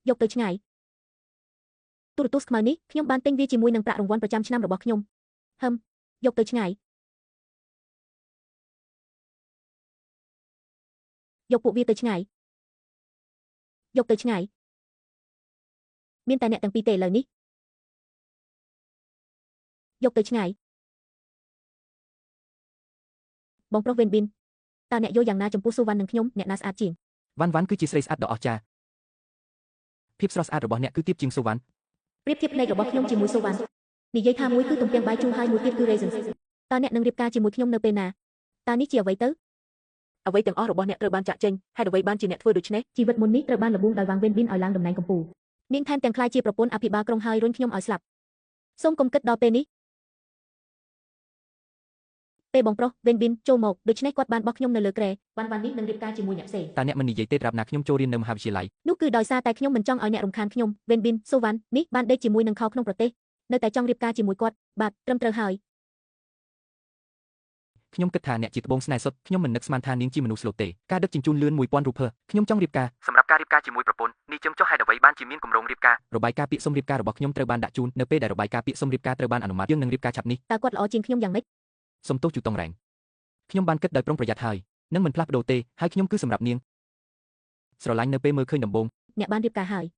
យកទៅឆ្ងាយទូរទស្សន៍ខ្មៅនេះខ្ញុំបានទិញវាជាមួយនឹងប្រាក់រង្វាន់ប្រចាំឆ្នាំរបស់ខ្ញុំហឹមយកទៅឆ្ងាយយកពួកវាទៅឆ្ងាយយកទៅឆ្ងាយមានតែអ្នកទាំងពីរទេឥឡូវនេះយកទៅឆ្ងាយបងប្រុសវេនប៊ីនតើអ្នកយល់យ៉ាងណាចំពោះសូវ៉ាន់និងខ្ញុំអ្នកណាស្អាតជាង វ៉ាន់វ៉ាន់គឺជាស្រីស្អាតដ៏អស្ចារ្យភាពស្រស់ស្អាតរបស់អ្នកគឺទាបជាងសូវ៉ាន់ ប្រៀបធៀបភ្នែករបស់ខ្ញុំជាមួយសូវ៉ាន់និយាយថាមួយគឺទំពាំងបាយជូរហើយមួយទៀតគឺ raisins តើអ្នកនឹងរៀបការជាមួយខ្ញុំនៅពេលណាតើនេះជាអ្វីទៅ អ្វីទាំងអស់របស់អ្នកត្រូវបានចាក់ចេញហេតុអ្វីបានជាអ្នកធ្វើដូច្នេះ ជីវិតមុននេះត្រូវបានលបួងដោយវ៉ាងវេនប៊ីនឲ្យឡើងតំណែងកំពូលនាងថែមទាំងក្លាយជាប្រពន្ធអភិបាលក្រុងហើយរុញខ្ញុំឲ្យស្លាប់សូមកុំគិតដល់ពេលនេះពេលបងប្រុសវេនប៊ីនចូលមកដូច្នេះគាត់បានបោះខ្ញុំនៅលើគ្រែវ៉ាន់វ៉ាន់នេះនឹងរៀបការជាមួយអ្នកផ្សេង តើអ្នកមិននិយាយទេត្រាប់ណាខ្ញុំចូលរៀននៅមហាវិទ្យាល័យ នោះគឺដោយសារតែខ្ញុំមិនចង់ឲ្យអ្នករំខានខ្ញុំវេនប៊ីនសូវ៉ាន់នេះបានដេកជាមួយនឹងខោក្នុងប្រទេសនៅតែចង់រៀបការជាមួយគាត់បាទត្រឹមត្រូវហើយ ខ្ញុំគិតថាអ្នកជាត្បូងស្នេហ៍សុទ្ធខ្ញុំមិននឹកស្មានថានាងជាមនុស្សស្លូតទេការដឹកជញ្ជូនលឿន1000រូបភើខ្ញុំចង់រៀបការសម្រាប់ការរៀបការជាមួយប្រពន្ធនេះជឹមចុះហេតុអ្វីបានជាមានគម្រោងរៀបការរបាយការណ៍ពាក្យសុំរៀបការរបស់ខ្ញុំត្រូវបានដាក់ជូននៅពេលដែលរបាយការណ៍ពាក្យសុំរៀបការត្រូវបានអនុម័តយើងនឹងរៀបការឆាប់នេះ តើគាត់ល្អជាងខ្ញុំយ៉ាងម៉េច សុំទោសជូតុងរ៉ែងខ្ញុំបានគិតដោយប្រុងប្រយ័ត្នហើយនឹងមិនផ្លាស់ប្ដូរទេហើយខ្ញុំគឺសម្រាប់នាងស្រឡាញ់នៅពេលមើលឃើញដំបូង អ្នកបានរៀបការហើយ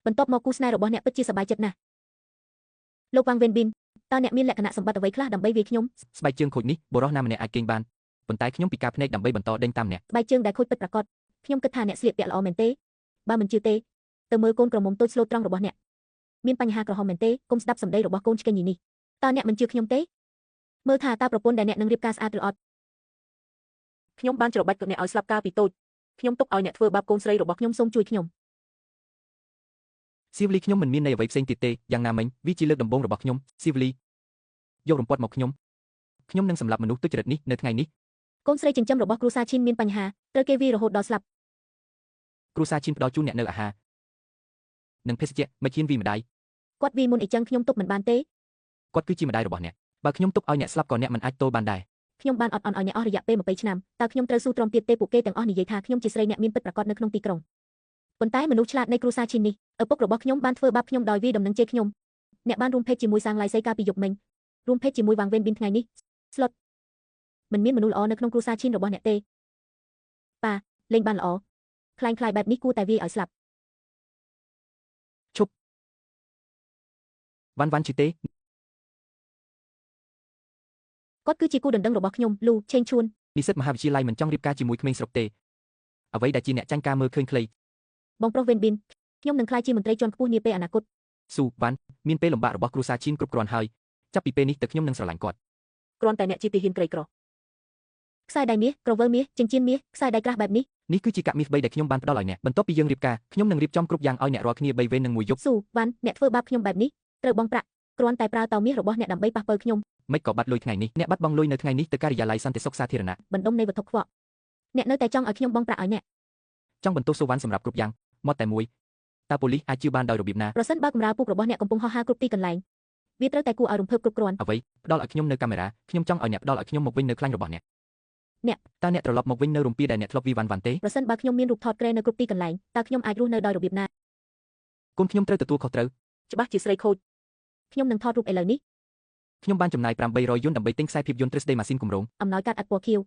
បន្ទាប់មកគូស្នេហ៍របស់អ្នកពិតជាសប្បាយចិត្តណាស់លោកវ៉ាងវេនប៊ីនតើអ្នកមានលក្ខណៈសម្បត្តិអ្វីខ្លះដើម្បីវាយខ្ញុំ ស្បែកជើងខូចនេះបុរសណាម្នាក់អាចគេងបានប៉ុន្តែខ្ញុំពិការភ្នែកដើម្បីបន្តដេញតាមអ្នក ស្បែកជើងដែលខូចពិតប្រាកដខ្ញុំគិតថាអ្នកស្លៀកពាក់ល្អមែនទេបើមិនជឿទេទៅមើលកូនក្រមុំតូចស្លូតត្រង់របស់អ្នកមានបញ្ហាក្រហមមែនទេកុំស្ដាប់សម្ដីរបស់កូនឆ្កេងញីនេះតើអ្នកមិនជឿខ្ញុំទេមើលថាតើប្រពន្ធដែលអ្នកនឹងរៀបការស្អាតឬអត់ ខ្ញុំបានច្របាច់អ្នកឲ្យស្លាប់កាលពីតូចខ្ញុំទុកឲ្យអ្នកធ្វើបាបកូនស្រីរបស់ ខ្ញុំសូមជួយខ្ញុំ សៀវលីខ្ញុំមិនមានន័យអ្វីផ្សេងទៀតទេយ៉ាងណាមិញវាជាលើកដំបូងរបស់ខ្ញុំសៀវលីយករំពាត់មកខ្ញុំខ្ញុំនឹងសម្លាប់មនុស្សទុច្ចរិតនេះនៅថ្ងៃនេះ កូនស្រីចិញ្ចឹមរបស់គ្រួសារឈិនមានបញ្ហាត្រូវគេវាយរហូតដល់ស្លាប់ គ្រួសារឈិនផ្ដល់ជូនអ្នកនៅអាហារនិងភេសជ្ជៈមិនហ៊ានវីម្ដាយ គាត់វាយមុនអីចឹងខ្ញុំទប់មិនបានទេ គាត់គឺជាម្ដាយរបស់អ្នកបើខ្ញុំទុកឲ្យអ្នកស្លាប់ក៏អ្នកមិនអាចទល់បានដែរ ខ្ញុំបានអត់អន់ឲ្យអ្នកអស់រយៈពេល20ឆ្នាំតើខ្ញុំត្រូវស៊ូទ្រាំទៀតទេពួកគេទាំងអស់និយាយថាខ្ញុំជាស្រីអ្នកមានពិតប្រាកដនៅក្នុងទីក្រុងប៉ុន្តែមនុស្សឆ្លាតនៃគ្រួសារឈិននេះឪពុករបស់ខ្ញុំបានធ្វើបាបខ្ញុំដោយវាយដំណឹងជេរខ្ញុំអ្នកបានរួមភេទជាមួយសាងឡៃសីកាលពីយប់មិញរួមភេទជាមួយវ៉ាងវេនប៊ីនថ្ងៃនេះស្លុតមិនមានមនុស្សល្អនៅក្នុងគ្រួសារឈិនរបស់អ្នកទេប៉ាលេងបានល្អខ្លែងខ្លាយបែបនេះគួរតែវាយឲ្យស្លាប់ វ៉ាន់វ៉ាន់ឈឺទេ គាត់គឺជាគូដណ្ដឹងរបស់ខ្ញុំលូឆេងឈួន និស្សិតមហាវិទ្យាល័យមិនចង់រៀបការជាមួយក្មេងស្រុកទេអ្វីដែលជាអ្នកចាញ់ការមើលឃើញខ្លី បងប្រុសវេនប៊ីនខ្ញុំនឹងក្លាយជាមន្ត្រីជាន់ខ្ពស់នាពេលអនាគត ស៊ូវ៉ាន់មានពេលលំបាករបស់គ្រួសារឈិនគ្រប់គ្រាន់ហើយចាប់ពីពេលនេះទៅខ្ញុំនឹងស្រឡាញ់គាត់ គ្រាន់តែអ្នកជាទាហានក្រីក្រ ខ្សែដៃមាសក្រវិលមាសចិញ្ចៀនមាសខ្សែដៃក្រាស់បែបនេះ នេះគឺជាកាក់មាស3ដែលខ្ញុំបានផ្ដល់ឲ្យអ្នកបន្ទាប់ពីយើងរៀបការខ្ញុំនឹងរៀបចំគ្រប់យ៉ាងឲ្យអ្នករាល់គ្នា3វេននិងមួយយប់ ស៊ូវ៉ាន់អ្នកធ្វើបាបខ្ញុំបែបនេះត្រូវបង់ប្រាក់គ្រាន់តែប្រើតោមាសរបស់អ្នកដើម្បីប៉ះប៉ូវខ្ញុំ មិនក៏បាត់លុយថ្ងៃនេះអ្នកបាត់បង់លុយនៅថ្ងៃនេះទៅការិយាល័យសន្តិសុខសាធារណៈ បណ្ដុំនៃវត្ថុខ្វក់អ្នកនៅតែចង់ឲ្យខ្ញុំបង់ប្រាក់ឲ្យអ្នក ចង់បន្ទោសសូវ៉ាន់សម្រាប់គ្រប់យ៉ាងមកតែមួយតើប៉ូលីសអាចជឿបានដោយរបៀបណា ប្រសិនបើកម្រាលពូករបស់អ្នកកំពុងហោះហើរគ្រប់ទីកន្លែងវាត្រូវតែគួរឲ្យរំភើបគ្រប់គ្រាន់ អ្វីផ្ដល់ឲ្យខ្ញុំនៅកាមេរ៉ាខ្ញុំចង់ឲ្យអ្នកផ្ដល់ឲ្យខ្ញុំមកវិញនៅខ្លាញ់របស់អ្នក អ្នក តើអ្នកត្រឡប់មកវិញនៅរំពាដែលអ្នកធ្លាប់វីវ៉ាន់វ៉ាន់ទេ ប្រសិនបើខ្ញុំមានរូបថតក្រែនៅគ្រប់ទីកន្លែងតើខ្ញុំអាចរស់នៅដោយរបៀបណា កូនខ្ញុំត្រូវទទួលខុសត្រូវ ច្បាស់ជាស្រីខូច ខ្ញុំនឹងថតរូបឥឡូវនេះ ខ្ញុំបានចំណាយ800យុនដើម្បីទិញខ្សែភាពយន្ត 3D ម៉ាស៊ីនគម្រោង អំណោយកាត់អត់ពណ៌ខៀវ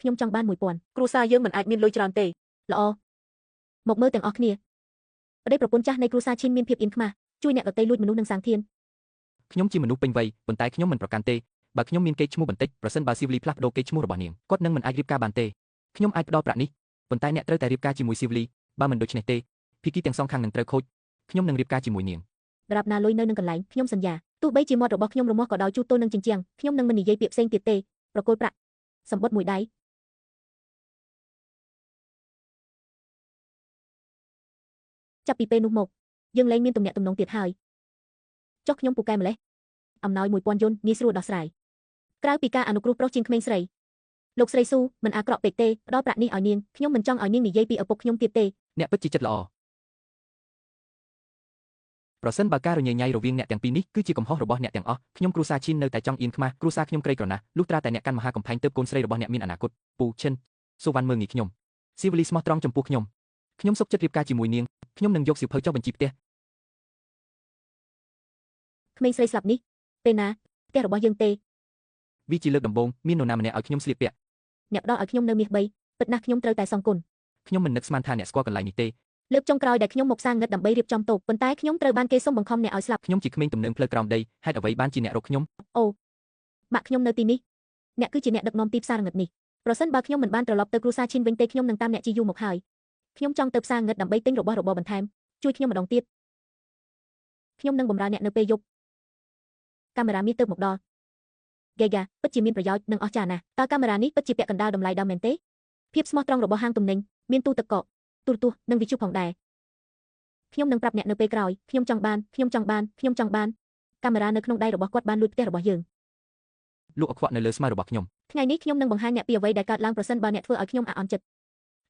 ខ្ញុំចង់បាន1000 គ្រួសារយើងមិនអាចមានលុយច្រើនទេ ល្អមកមើលទាំងអស់គ្នាប្តីប្រពន្ធចាស់នៃគ្រួសារឈិនមានភាពអៀនខ្មាស់ជួយអ្នកដទៃលួចមនុស្សនឹងសាងធាន ខ្ញុំជាមនុស្សពេញវ័យប៉ុន្តែខ្ញុំមិនប្រកាន់ទេបើខ្ញុំមានកេរ្តិ៍ឈ្មោះបន្តិចប្រសិនបើស៊ីវលីផ្លាស់ប្ដូរកេរ្តិ៍ឈ្មោះរបស់នាងគាត់នឹងមិនអាចរៀបការបានទេខ្ញុំអាចផ្ដល់ប្រាក់នេះប៉ុន្តែអ្នកត្រូវតែរៀបការជាមួយស៊ីវលីបើមិនដូច្នេះទេភាគីទាំងសងខាងនឹងត្រូវខូចខ្ញុំនឹងរៀបការជាមួយនាង ដរាបណាលុយនៅនឹងកន្លែងខ្ញុំសន្យាទោះបីជាមាត់របស់ខ្ញុំរមាស់ក៏ដោយជួទល់នឹងជញ្ជាំងខ្ញុំនឹងមិននិយាយពាក្យផ្សេងទៀតទេប្រគល់ប្រាក់សម្បត្តិមួយដៃចាប់ពីពេលនោះមកយើងលែងមានទំនាក់ទំនងទៀតហើយចុះខ្ញុំពូកែម្លេះអំណោយ1000យុនងាយស្រួលដោះស្រាយក្រៅពីការអនុគ្រោះប្រុសជាងក្មេងស្រីលោកស្រីស៊ូមិនអាក្រក់ពេកទេផ្ដល់ប្រាក់នេះឲ្យនាងខ្ញុំមិនចង់ឲ្យនាងនិយាយពីឪពុកខ្ញុំទៀតទេ អ្នកពិតជាចិត្តល្អប្រសិនបើការរញ៉េញ៉ៃរវាងអ្នកទាំងពីរនេះគឺជាកំហុសរបស់អ្នកទាំងអស់ខ្ញុំគ្រួសារឈិននៅតែចង់អៀនខ្មាស់គ្រួសារខ្ញុំក្រីក្រណាស់លុះត្រាតែអ្នកកាន់មហាកំផែងទើបកូនស្រីរបស់អ្នកមានអនាគតពូឈិនសូវ៉ាន់មើលងាយខ្ញុំស៊ីវលីស្មោះត្រង់ចំពោះខ្ញុំខ្ញុំសុខចិត្តរៀបការជាមួយនាង ខ្ញុំនឹងយកសៀវភៅចុះបញ្ជីផ្ទះ ក្មេងស្រីស្លាប់នេះពេលណាផ្ទះរបស់យើងទេ វាជាលើកដំបូងមាននរណាម្នាក់ឲ្យខ្ញុំស្លៀកពាក់ អ្នកផ្ដល់ឲ្យខ្ញុំនៅមាស3ពិតណាស់ខ្ញុំត្រូវតែសងគុណ ខ្ញុំមិននឹកស្មានថាអ្នកស្គាល់កន្លែងនេះទេ លើកចុងក្រោយដែលខ្ញុំមកផ្សារងឹតដើម្បីរៀបចំតូបប៉ុន្តែខ្ញុំត្រូវបានគេសុំបង្ខំអ្នកឲ្យស្លាប់ ខ្ញុំជាក្មេងទំនើងផ្លូវក្រោមដីហេតុអ្វីបានជាអ្នករកខ្ញុំ អូម៉ាក់ខ្ញុំនៅទីនេះអ្នកគឺជាអ្នកដឹកនាំទីផ្សារងឹតនេះប្រសិនបើខ្ញុំមិនបានត្រឡប់ទៅគ្រួសារឈិនវិញទេខ្ញុំនឹងតាមអ្នកជាយូរមកហើយខ្ញុំចង់ទៅផ្សារងឹតដើម្បីទិញរបស់របរបន្ថែមជួយខ្ញុំម្ដងទៀតខ្ញុំនឹងបម្រើអ្នកនៅពេលយប់កាមេរ៉ាមាសទើបមកដល់ហ្គេហ្គាពិតជាមានប្រយោជន៍និងអស្ចារ្យណាស់តើកាមេរ៉ានេះពិតជាពាក់កណ្ដាលតម្លៃដើមមែនទេភាពស្មោះត្រង់របស់ហាងទំនិញមានទូទឹកកកទូរទស្សន៍និងវិទ្យុផងដែរខ្ញុំនឹងប្រាប់អ្នកនៅពេលក្រោយខ្ញុំចង់បានខ្ញុំចង់បានខ្ញុំចង់បានកាមេរ៉ានៅក្នុងដៃរបស់គាត់បានលួចផ្ទះរបស់យើង លក់អខ្វក់នៅលើស្មៅរបស់ខ្ញុំ ថ្ងៃនេះខ្ញុំនឹងបង្ហាញអ្នកពីអ្វីដែលកើតឡើងប្រសិនបើអ្នកធ្វើឲ្យខ្ញុំអាក់អន់ចិត្ត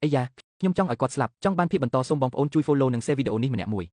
អីយ៉ាខ្ញុំចង់ឲ្យគាត់ស្លាប់ចង់បានភាពបន្តសូមបងប្អូនជួយ follow និង share វីដេអូនេះម្នាក់មួយ។